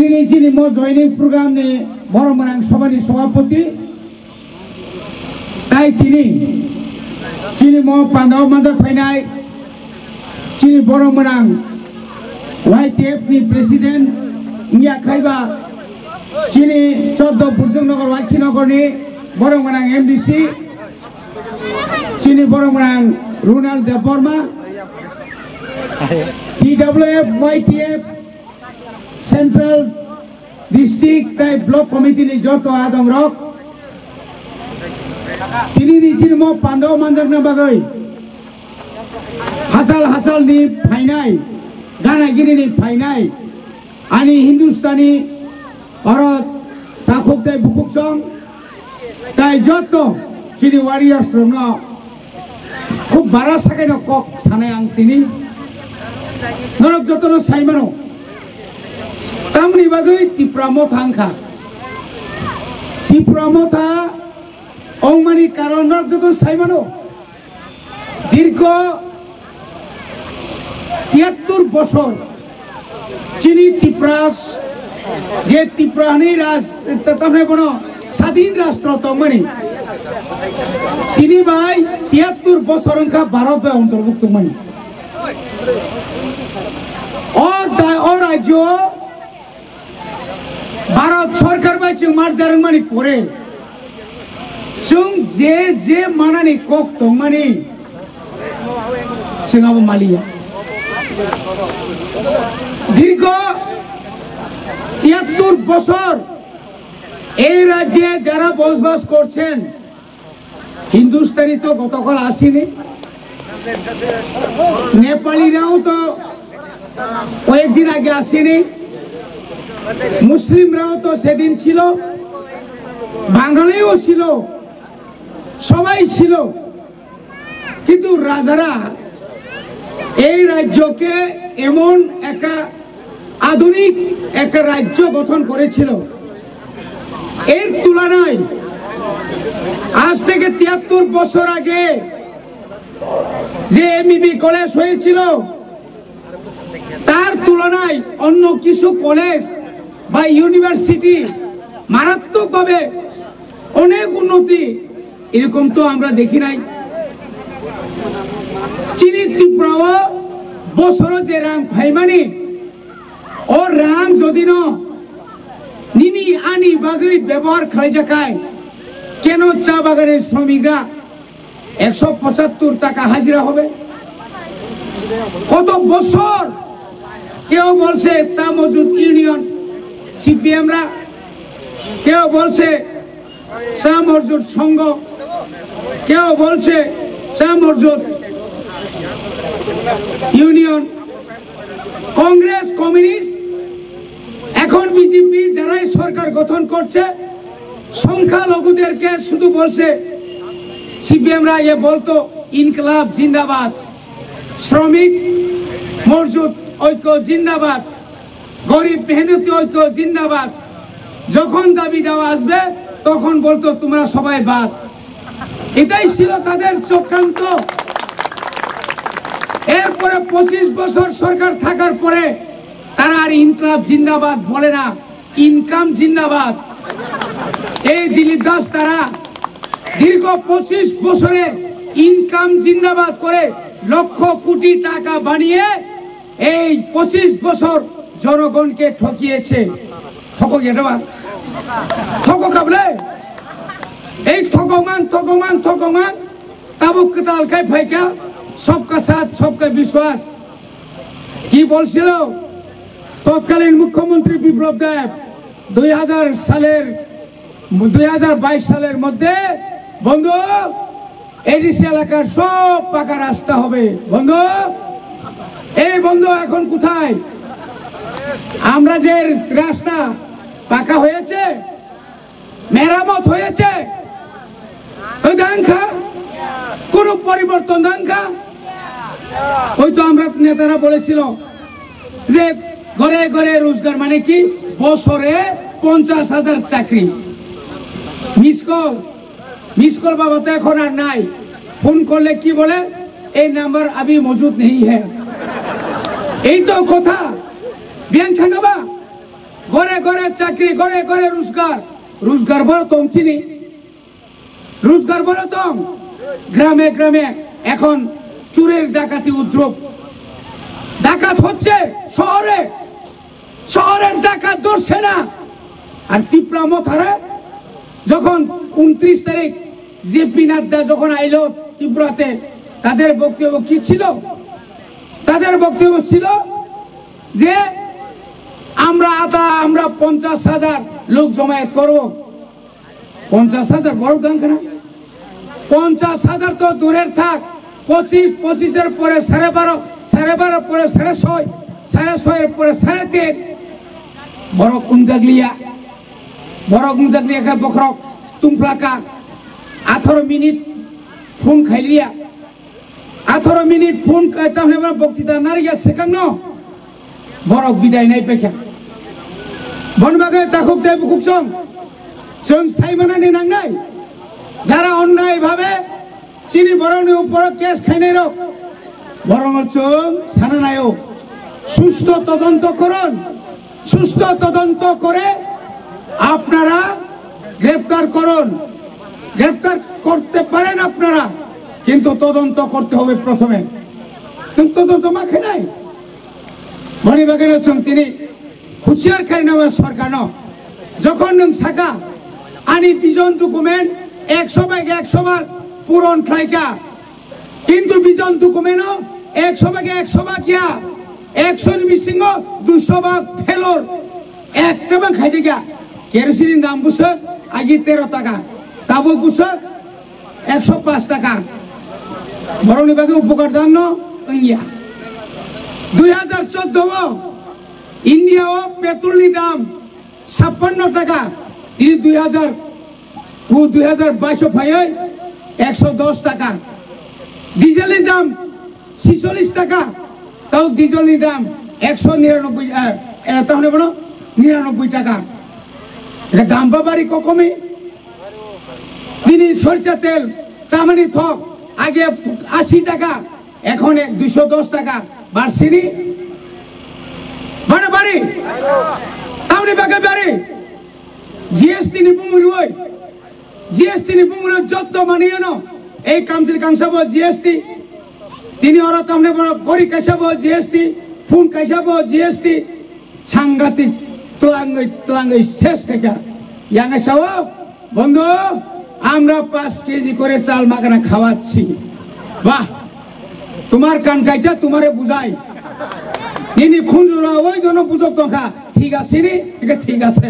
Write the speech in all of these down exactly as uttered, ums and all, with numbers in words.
Tini chini mo joining program ni borok mwnang sobha ni sobhapoti, tai tini chini mo pandao manjak phainai chini borok mwnang Y T F ni president wngya khaiba chini choddo Burjung Nagar Waikhi Nagar ni borok mwnang M D C chini borok mwnang Runal Debbarma, T W F, Y T F, Central District tai Block Committee ni joto adongrok, tini ni chini mo pandao manjakna bagwi hachal hachal ni phainai, gana gini ni phainai, ani Hindustani oro takhuk tai bukhuk song tai joto chini warriors rokno khub bara sakai no kok sanai ang tini norok joto no sai mano. Tamni bagwi Tipra Motha wngkha. Tipra Motha wngmani karon norok joto sai mano. Dirgho tiyattur bosor chini Tipra, je Tipra hwnwi raj, ta-, tamni bono sadin rastro tongmani. Tini bai tiyattur bosor wngkha Bharat bai ontorbukto mani. O da-, o rajyo Bharat sorkar bai chwng marjar wngmani pore, chwng je je manani kok tongmani, chwng abo maliya. দীর্ঘ তিয়াত্তর বছর এই রাজ্যে যারা বসবাস করছেন, হিন্দুস্তানি তো গতকাল আসেনি, নেপালিরাও তো কয়েকদিন আগে আসেনি, মুসলিমরাও তো সেদিন ছিল, বাঙালিও ছিল, সবাই ছিল। কিন্তু রাজারা এই রাজ্যকে এমন একটা আধুনিক একটা রাজ্য গঠন করেছিল, এর তুলনায় আজ থেকে তিয়াত্তর বছর আগে যে এমবিবি কলেজ হয়েছিল, তার তুলনায় অন্য কিছু কলেজ বা ইউনিভার্সিটি মারাত্মকভাবে অনেক উন্নতি, এরকম তো আমরা দেখি নাই। Chini Tripura o bosoro je rang phaimani, o rang jodi no nini ani bagwi bebohar khlaijakai, keno cha bagani shromigra একশো পঁচাত্তর টাকা হাজিরা হবে। কত বছর কেউ বলছে চা মজুদ ইউনিয়ন সিপিএমরা, কেউ বলছে চা মজুদ সংঘ, কেউ বলছে চা মজুদ ইউনিয়ন, কংগ্রেস, কমিউনিস্ট, এখন বিজেপি যারাই সরকার গঠন করছে, সংখ্যালঘুদেরকে শুধু বলছে, সিপিএমরা ইয়ে বলতো ইনকলাব জিন্দাবাদ, শ্রমিক মজুদ ঐক্য জিন্দাবাদ, গরিব মেহনতি ঐক্য জিন্দাবাদ। যখন দাবি দাওয়া আসবে, তখন বলতো তোমরা সবাই বাদ। এটাই ছিল তাদের চক্রান্ত। এরপরে পঁচিশ বছর সরকার থাকার পরে তারা আর ইনকলাব জিন্দাবাদ বলে না, ইনকাম জিন্দাবাদ। এই দিলীপ দাস তারা দীর্ঘ পঁচিশ বছরে ইনকাম জিন্দাবাদ করে লক্ষ কোটি টাকা বানিয়ে এই পঁচিশ বছর জনগণকে ঠকিয়েছে। Thoko gede ba? Thoko kable? Ei thokongmang, thokongmang, thokongmang. Tabuk kwtal khai phaikha, sabka saath, sabka vishwas. কি বলছিল তৎকালীন মুখ্যমন্ত্রী বিপ্লব দেব? দুই হাজার সালের, দুই হাজার বাইশ সালের মধ্যে, বন্ধু, এডিসি এলাকার সব পাকা রাস্তা হবে। বন্ধু, এই বন্ধু এখন কোথায়? আমরা যে রাস্তা পাকা হয়েছে, মেরামত হয়েছে, ওই দাঙ্খা কোনো পরিবর্তন দাঙ্খা? ওই তো আমরা নেতারা বলেছিল যে ঘরে ঘরে রোজগার মানে কি, বছরে পঞ্চাশ হাজার চাকরি। মিস কল, মিস কল বাবা তো এখন আর নাই। ফোন করলে কি বলে, এই নাম্বার আবি মজুদ নেই হ্যায়। এই তো কথা। বিয়ান থাকাবা ঘরে ঘরে চাকরি, ঘরে ঘরে রোজগার। রোজগার বড় তং চিনি, রোজগার বড় তং। গ্রামে গ্রামে এখন চুরির ডাকাতি উদ্যোগ। ডাকাত হচ্ছে শহরে, শহরের ডাকাত ধরছে না। আর ত্রিপুরা মথারে যখন ঊনত্রিশ তারিখ জেপি নাড্ডা যখন আইলো ত্রিপুরাতে, তাদের বক্তব্য কি ছিল? তাদের বক্তব্য ছিল যে আমরা আতা, আমরা পঞ্চাশ হাজার লোক জমায়েত করব। পঞ্চাশ হাজার বড় দাম কেন? পঞ্চাশ হাজার তো দূরের থাক, পঁচিশ, পঁচিশের পরে সাড়ে বারো, সাড়ে বারো পরে সাড়ে ছয়, সাড়ে ছয়ের পরে সাড়ে তিন। বড় কুঞ্জাগলিয়া, বড় কুঞ্জাগলিয়া খা বখরক তুমপ্লাকা, আঠারো মিনিট ফোন খাইলিয়া, আঠারো মিনিট ফোন খাইতাম হেবা বক্তৃতা নারিয়া সেকাংনো বড় বিদায় নাই পেখা। বনবাগে তাকুক দেব কুকসং, চং সাইমানানি নাংনাই, যারা অন্যায়ভাবে চিনি বরংনি উপর কেস খাইনাই রক, বরং চং সানা নাইও, সুস্থ তদন্ত করুন। সুস্থ তদন্ত করে আপনারা গ্রেফতার করুন। গ্রেফতার করতে পারেন আপনারা, কিন্তু তদন্ত করতে হবে প্রথমে। কিন্তু তদন্ত মাখে নাই। মণিবাগের সঙ্গে তিনি হুঁশিয়ার খাই নেওয়া সরকার ন। যখন নং সাকা আনি ভিজন ডকুমেন্ট একশো ভাগ একশো ভাগ পূরণ খাইকা, কিন্তু ভিজন ডকুমেন্টও একশো ভাগে একশো ভাগ ইয়া, একশো নি বিসিংও দুইশো ভাগ ফেলর। একটা ভাগ খাইছে গিয়া। কেরোসিনের দাম বুঝছে আগে তেরো টাকা, তাবো বুঝছে একশো পাঁচ টাকা। বরংনি বাকি উপকার দাম ন ইয়া। দুই হাজার চোদ্দ ইন্ডিয়া ও পেট্রোলনি দাম ছাপ্পান্ন টাকা, তিনি দুই হাজার, ও দুই হাজার বাইশ ফাইয়ে একশো দশ টাকা। ডিজেলর দাম ছিচল্লিশ টাকা, তাও ডিজেলর দাম একশো নিরানব্বই, আহ, আহ, তাহলে বলো নিরানব্বই টাকা। এটা দাম বাবারি কমে। তিনি সরিষা তেল, চামানি থক, আগে আশি টাকা, এখন এক দুইশো দশ টাকা বাড়ছেনি? বাড়ে বাড়ি? তামনি বাগে বাড়ি? জিএসটি নি বুমুরি ওই। জিএসটি নি বুমুরি যত মানিয়ে ন। এই কামসিল কাংসাবো জিএসটি। তিনি ওরা তামনে বড় গড়ি কাইসাবো জিএসটি, ফোন কাইসাবো জিএসটি। সাংঘাতিক tlangwi tlangwi ses khaikha. Yang sao, বন্ধু, আমরা পাঁচ কেজি করে চাল মাখানা খাওয়াচ্ছি। বাহ, তোমার কান কাইটা তোমারে বুঝাই। Nini khunjura oi dono bujok tongkha, ঠিক আছে নি? এটা ঠিক আছে।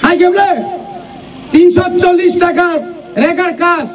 Hai kemle, তিনশো চল্লিশ টাকার রেগার কাজ,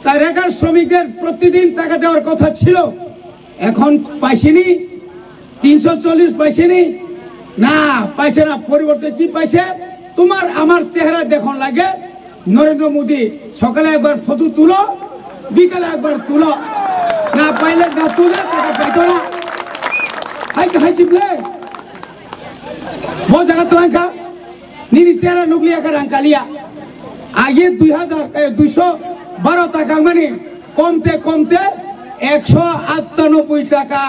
তাই রেগার শ্রমিকদের প্রতিদিন টাকা দেওয়ার কথা ছিল, এখন পাইছেনি? তিনশো চল্লিশ পাইছেনি? না, পাইছে না। পরিবর্তে কি পাইছে? তোমার আমার চেহারা দেখুন লাগে। নরেন্দ্র মোদী সকালে একবার ফটো তুলো, বিকালে একবার তুলো। না পাইলে না তুলে, টাকা পাইতো না। হাই হাই চিপলে। বল জায়গা তো আঙ্কা। Nini চেহারা নুকলিয়া কার আঙ্কালিয়া। আগে দুই হাজার, এ, দুইশো বারো টাকা মানে কমতে কমতে একশো আটানব্বই টাকা।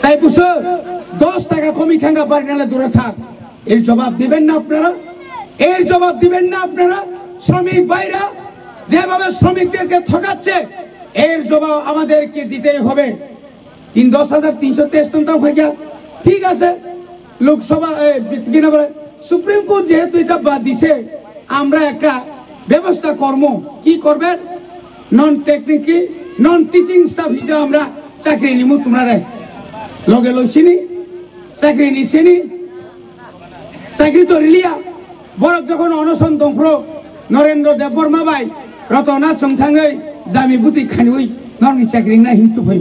তাই বুঝছো? দশ টাকা কমি থাকা বাড়ি নালে দূরে থাক। এর জবাব দিবেন না আপনারা? এর জবাব দিবেন না আপনারা? শ্রমিক ভাইরা যেভাবে শ্রমিকদেরকে ঠকাচ্ছে, এর জবাব আমাদেরকে দিতেই হবে। তিন দশ হাজার তিনশো তেইশ টন তাও খাইয়া ঠিক আছে। লোকসভা, এ, কিনা বলে, সুপ্রিম কোর্ট যেহেতু এটা বাদ দিছে, আমরা একটা ব্যবস্থা কর্ম কি করবেন? Non technical, non teaching staff হিসাবে আমরা চাকরি নিমু তোমরা রে। লগে লইছিনি, চাকরি নিছিনি, চাকরি তো রিলিয়া। বরক যখন অনশন দংপ্র নরেন্দ্র দেববর্মা bai রতনা চংথাঙ্গই জামি বুতি খানিউই নরনি চাকরি না হিমতু ভাই।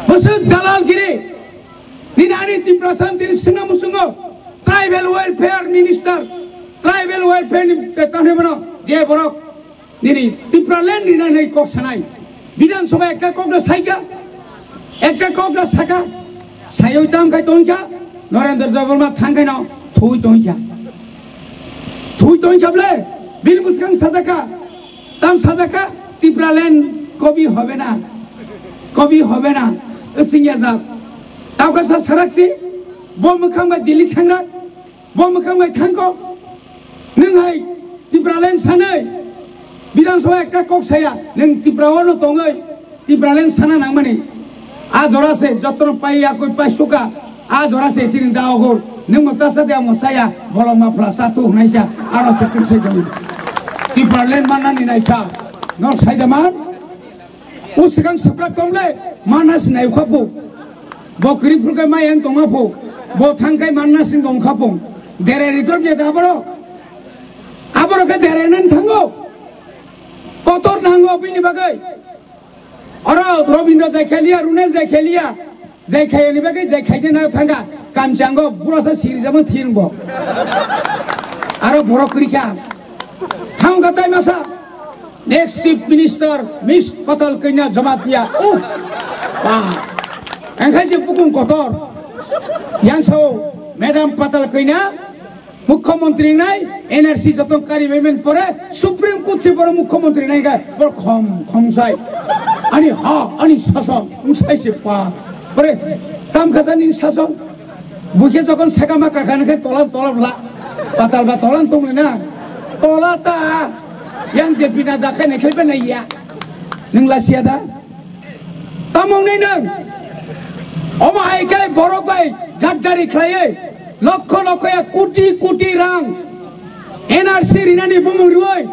বসুক দালালগিরি। Nini ani Tiprasa tini singna musungo tribal welfare minister, tribal welfare ni tanhe bono je borok nini Tipraland rina nei kok sanai. Bidhan Sabha ekta kok da saika, ekta kok da saka, sayoi tam kai tongka, Narendra Debbarma thangkai no thui tongka. Thui tongka ble, bini buskang sajaka, tam sajaka, Tipraland কবি হবে না, কবি হবে না, singya jab. Tauka sa saraksi, Bo mwkhang bai Delhi thangra, bo mwkhang bai thangko. Nwng hai Tipraland sanai, Bidhan Sabha ekta kok saya, nwng Tripura ono tongoi, Tipraland sana nangmani. A jora se jotno pai ya koi pai suka, a jora se chini da ogo, nwng mo tasa de mo saya, bolong ma phla sa tu hwnai sa, aro se kok sai dong. Tipraland manani naikha, nor sai da man? O swkang swprak tong le, mana sinai kha phu. Bo kwrwi phuru khe mai ang tongma phu. Bo thang khai manna sing tong kha phu. Dere ritrop ya da aboro. Aboro khe dere nan thango. Kotor nango bini bagwi. Oro Robindra jai khaliya, Runel jai khaliya. Jai khayani bagwi jai khaide na thanga. Kamchango burasa siri jabo thin bo. Aro borok kwrwi kha. Thang kha tai masa. Next Chief Minister, Miss Patal Kanya Jamatia. Uff! Wah! Engkha je bukung kotor. Yang sao, Madam Patal Kanya, Mukhyamantri nai, N R C jotong kari payment pore, Supreme Court se pore Mukhyamantri nai ga, bor khom, khom sai. Ani ha, ani sason, um sai se pa. Pore, tam khasa ni sason. Buikhe jokon sakama kakha nokhe tola, tola bla. Patal ba tola tong na. Tola ta. Yang je bina da khai nai khelpe nai ya. Nwng la sia da. Tamong nai nwng. Omo hai kai borok bai gaddari khlaiwi. Lokho lokho ya koti koti rang. N R C rinani bumung riwi.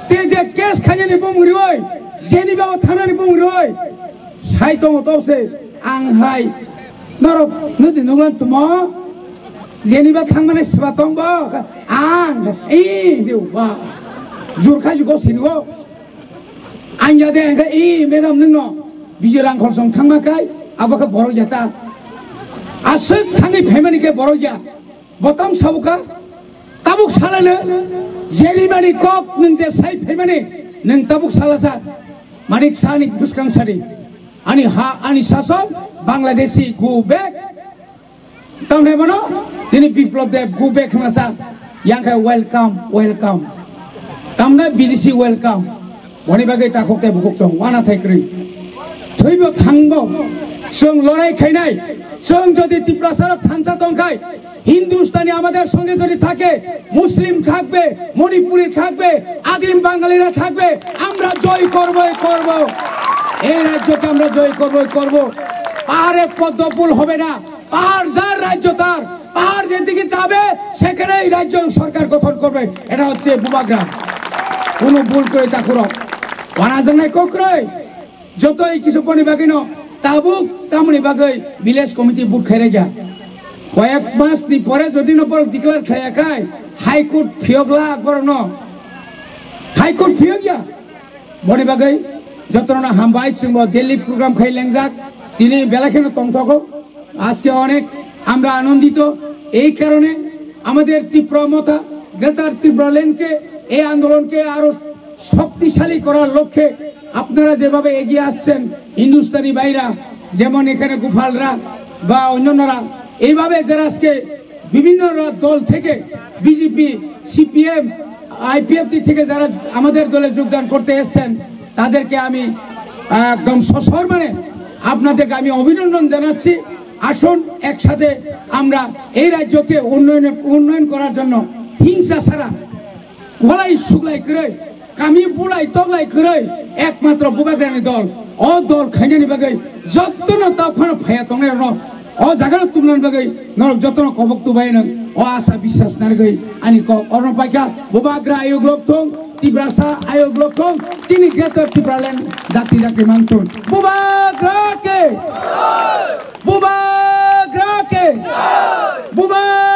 Te je case khainani bumung riwi. Jeni ba thanani bumung riwi. Sai tongo tobse ang hai norok nudi nuglan tumo jeniba thangmani seba tongbo ang i de wa jur khai go sinigo ang ya de ang i madam nungno biji rang khol song thangma kai abo khe borok ya ta aswk thangwi phaimani khe borok ya. Botam sabuka, tabuk salano, jerimani kok nwng je sai phaimani, nwng tabuk salasa, manik sani bwskang sani, ani ha, ani sason, Bangladeshi go back, tamne mano, nini Biplab Deb go back hwnasa, yang khe welcome, welcome, tamne bidesi welcome. Boni bagwi takhuk tei bukhuk chwng uanathai kwrwi. Thwibo thangbo chwng lorai khainai. Chwng jodi Tiprasarok thansa tongkhai, Hindustani আমাদের সঙ্গে যদি থাকে, মুসলিম থাকবে, মণিপুরি থাকবে, আদিম বাঙালিরা থাকবে, আমরা জয় করবই করব। এই রাজ্যকে আমরা জয় করবই করব। পাহাড়ে পদ্মফুল হবে না, পাহাড় যার, রাজ্য তার। পাহাড় যেদিকে যাবে, সেখানেই রাজ্য সরকার গঠন করবে। এটা হচ্ছে বুবাগ্রাম। কোনো ভুল করে তা করো। Wana jangnai kokroi, jotoi kisu poni bagwi no, tabuk tamoni bagwi village committee vote khairega. Koyek mas ni pore jodi no borok declare khaiya khai, High Court phiyok la borok no. High Court phiyok ya. Boni bagwi jotono hambai, chwngbo Delhi program khai lengjak, tini belai kheno tongthogo. আজকে অনেক আমরা আনন্দিত। এই কারণে আমাদের ত্রিপুরা মথা, গ্রেটার ত্রিপুরাল্যান্ডকে, এই আন্দোলনকে আরো শক্তিশালী করার লক্ষ্যে আপনারা যেভাবে এগিয়ে আসছেন, হিন্দুস্তানি ভাইরা, যেমন এখানে গোপালরা বা অন্যান্যরা, এইভাবে যারা আজকে বিভিন্ন রা-, দল থেকে, বিজেপি, সিপিএম, আইপিএফটি থেকে যারা আমাদের দলে যোগদান করতে এসছেন, তাদেরকে আমি, আহ, একদম সশরীরে আপনাদেরকে আমি অভিনন্দন জানাচ্ছি। আসুন, একসাথে আমরা এই রাজ্যকে উন্নয়ন, উন্নয়ন করার জন্য হিংসা ছাড়া walai suglai kwrwi, kami bulai toklai kwrwi, ekmatro Bubagrani dol, o dol khainani bagwi jotono tawkhano phaiya tongnai rokno o jagano tumnani bagwi norok jotono kobok tubai nang o asa biswas narigwi ani kok orno paikha. Bubagra ayuk lok thung, Tiprasa ayuk lok thung, chini Greater Tipraland dakti dakti mangthung. Bubagra ke! Bubagra ke! Bubagra